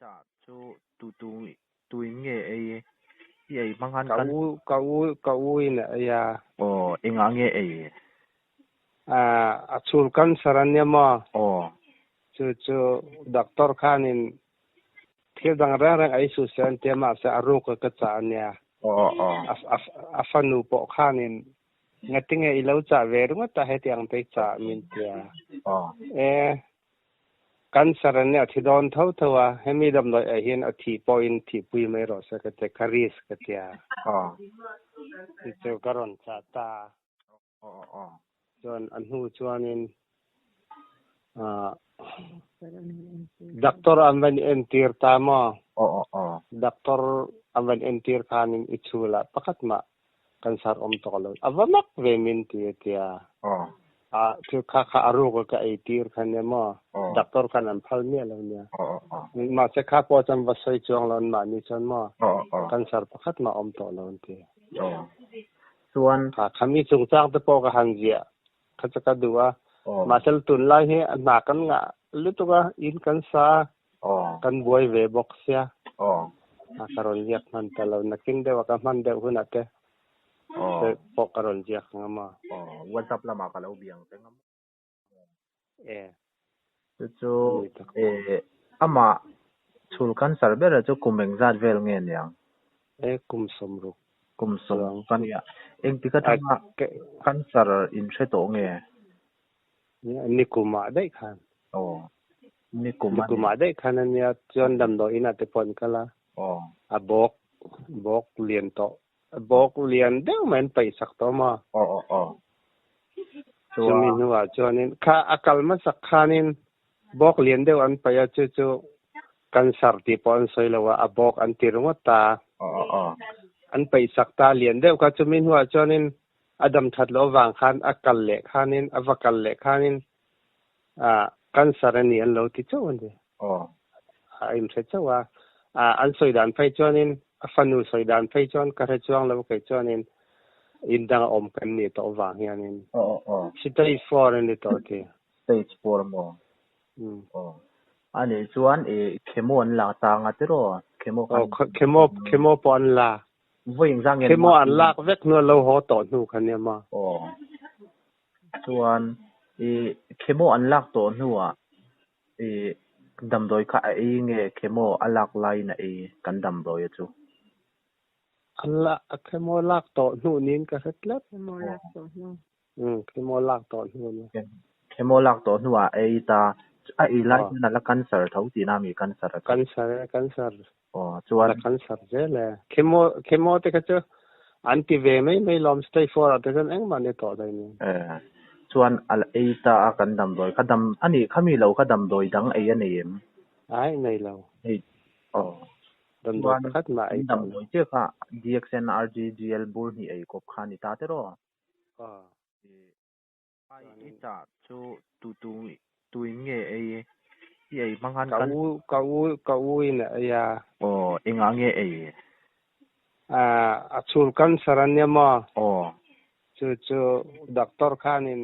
chah chu tu tu tuin nge ei i ei hmang han Ka kan u ka u ka u in a ei a. Aw engah nge ei? Ah a chhul cancer a nia maw? Aw. Chu chu doctor khanin thil dang reng reng ei suh se an tia mahse a ruk a ka chah a nia. Aw aw. A a a fanu pawh khanin ngatinge i lo chah ve ringawt a heti ang te i chah min tia. Aw. E Cancer an nia a thi dawn tho tho a, hemi damdawi ah hian a thih pawhin thihpui mai rawh se ka ti, ka risk ka tia. Aw. Ti chu ka rawn chah ta a. Aw aw. Chuan a hnu chuanin ah doctor an va in entir ta maw? Aw aw aw. Doctor an va in entir khanin i chhul ah pakhat mah Cancer awm tawh lo. A va mak ve min ti a tia. Aw. A thil kha kha a ruk a ka ei tir kha nia maw. Aw. Doctor khan an phal miah lo nia. Aw aw aw. Mahse kha pawh chuan va sawi chuang lo an mahni chuan maw. Aw aw. Cancer pakhat mah awm tawh lo an ti. Aw. Chuan. Kha kha mi chungchang te pawh ka han ziah kha chu ka duh a. Aw. Mahse tunlai hi a hna kan ngah lutuk a, in kan sa a. Aw. Kan buai ve bawk sia. Aw. A ka rawn ziak hman ta lo. Nakin deuh a ka hman deuh hunah te Aw. te pawh ka rawn ziak ang a maw? Aw, WhatsApp lamah ka lo biang che ngam. E. Chu chu Ni tak. e amah chhul cancer bera chu kum engzat vel nge niang? E kum sawmruk. Kum Chuang. sawmruk a nia. Engtik atanga cancer in hre tawh nge? Nikumah daih khan. Aw. Nikum a ni. Nikumah daih khan a nia, chuan damdawi inah te pawh an kal a. Aw. A bawk, bawk lian tawh, bawk lian deuh mai an paih sak tawh maw? Aw aw aw. Chumi hnuah chuanin kha a kal hmasak khanin bawk lian deuh an paih a, chu chu cancer tih pawh an sawi lo a, a bawk an ti ringawt ta a. Aw aw aw. An paih sak ta lian deuh kha, chumi hnuah chuanin A dam that loh avang khan a kal leh khanin, a va kal leh khanin ah cancer a ni an lo ti chauh a ni. Aw. A inhre chauh a. Ah an sawi dan phei chuanin, a fanu sawi dan phei chuan ka hre chuang lo kei chuanin in dang a awm kan nih tawh avang hianin. Aw aw aw. Stage four a ni tawh ti. Stage four maw? Umm. Aw. A nih chuan i chemo an la tang a tiraw? Chemo khan. Aw chemo chemo pawh an la. Vawi engzah nge Chemo an lak vek hnu a lo haw tawh hnu kha nia maw? Aw. Chuan i chemo an lak tawh hnuah i damdawi kha a ei nge chemo a lak laiin a ei kan damdawi a chu? A la chemo lak tawh hnu niin ka hre tlat. Chemo lak tawh hnu. Umm chemo lak tawh hnu nia. Chemo lak tawh hnuah a ei ta. A ei lai hian a la cancer tho tihna mi cancer a chu? Cancer e cancer. Aw chuan. La cancer zel e. Chemo chemo te kha chu an ti ve mai mai lawm stage four ah te chuan engmah ni tawh daih nia. E chuan a la ei ta a kan damdawi kha dam a nih kha mi lo kha damdawi dang ei a nei em? Ai nei lo. Nei aw. Damdawi Chuan pakhat mah kan ei tawh lo. damdawi chiah kha DXN RGGL bur hnih ei kawp kha a ni ta tiraw? Aw. Ai i chah chu tu tu tuin nge ei i ei hmang han Ka kan u ka u ka u in a ei a. Aw engah nge ei? Ah a chhul cancer a nia maw? Aw. Chu chu doctor khanin.